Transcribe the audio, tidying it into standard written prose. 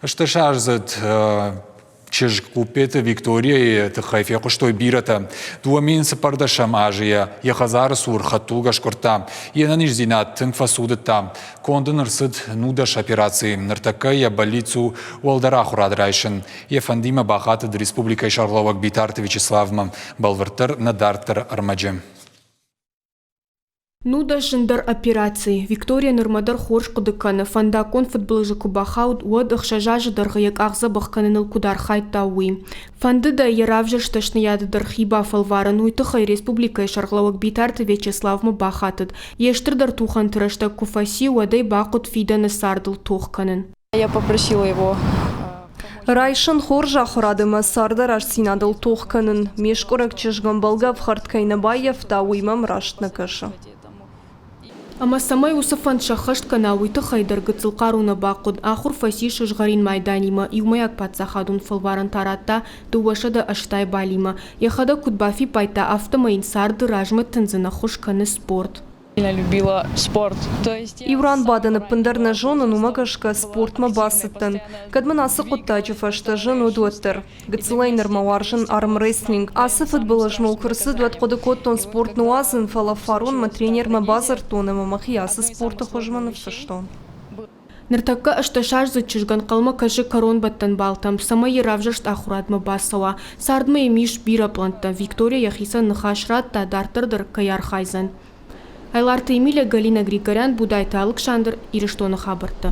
Стӕсаздзыд чызг Хъуппеты Викторияйы тыххӕй фехъуыстой бирӕтӕ. 2014 азы йӕ йӕ хӕдзары цур хӕдтулгӕ скъуырдта. Йе нӕниздзинад тынг фӕцудыдта. Конд ын ӕрцыд 19 операцийы. Ныртӕккӕ йӕ бӕллиц у уӕлдӕр ахуырад райсын. Йӕ фӕндимӕ бахатыд республикӕйы сӕргълӕууӕг Битарты Вячеславмӕ. Бӕлвырддӕр нӕ дарддӕр ӕрмӕджы. 19 зындӕр операци. Виктория нырмӕ дӕр хорз хъуыды кӕны, фӕндаггон фыдбылызы куы бахауд, уӕд 6 азы дӕргъы йӕ къах дзӕбӕх кӕныныл куыд архайдта, уый. Фӕндыд ӕй йӕ равзӕрст дӕсныйады дӕр хи бафӕлварын, уый тыххӕй республикӕйы сӕргълӕууӕг Битарты Вячеславмӕ бахатыд. Йе стырдӕр тухӕнты рӕстӕг куы фӕци, уӕд ӕй бахъуыд фидӕны цардыл тох кӕнын. Я попросила его Райсын хорз ахуырад ӕмӕ царды рӕстдзинадыл тох кӕнын. Ме скъуырӕг чызг ӕмбӕлгӕ ӕфхӕрд кӕй нӕ баййӕфта, уый мӕм раст нӕ кӕсы. Ӕмӕ цӕмӕй уыцы фӕнд сӕххӕст кӕна, уый тыххӕй дӕр гыццыл хъару нӕ бахъуыд. Ахуыр фӕцис сызгъӕрин майданимӕ, иумӕйаг паддзахадон фӕлварӕн та радта 280 балимӕ. Йӕхӕдӕг куыд бафиппайдта, афтӕмӕй йын царды размӕ тындзын ӕххуыс кӕны спорт. Любила спорт. То есть Иу ран бадын ӕппындӕр нӕ зонын, уымӕ гӕсгӕ спортмӕ бацыдтӕн. Кӕд мын ацы хъуыддаджы фӕстӕ зын уыд, уӕддӕр. Гыццылӕй нырмӕ уарзын армрестлинг. Ацы фыдбылыз мыл куы рцыд, уӕд хъуыды кодтон спорт ныуадзын, фӕлӕ фарон мӕ тренермӕ бадзырдтон ӕмӕ мӕхи ацы спорты хуызмӕ ныффыстон. Ныртӕккӕ ӕстдӕсаздзыд чызг ӕнхъӕлмӕ кӕсы кӕронбӕттӕн балтӕм, цӕмӕй йӕ равзӕрст ахуырадмӕ бацӕуа. Цардмӕ йӕм ис бирӕ пълӕнттӕ. Виктория йӕхицӕн ныхас радта, дарддӕр дӕр кӕй архайдзӕн. Айларты Эмилия, Галина Григорян, Будайты Алыксандр, Ирыстоны хабӕрттӕ.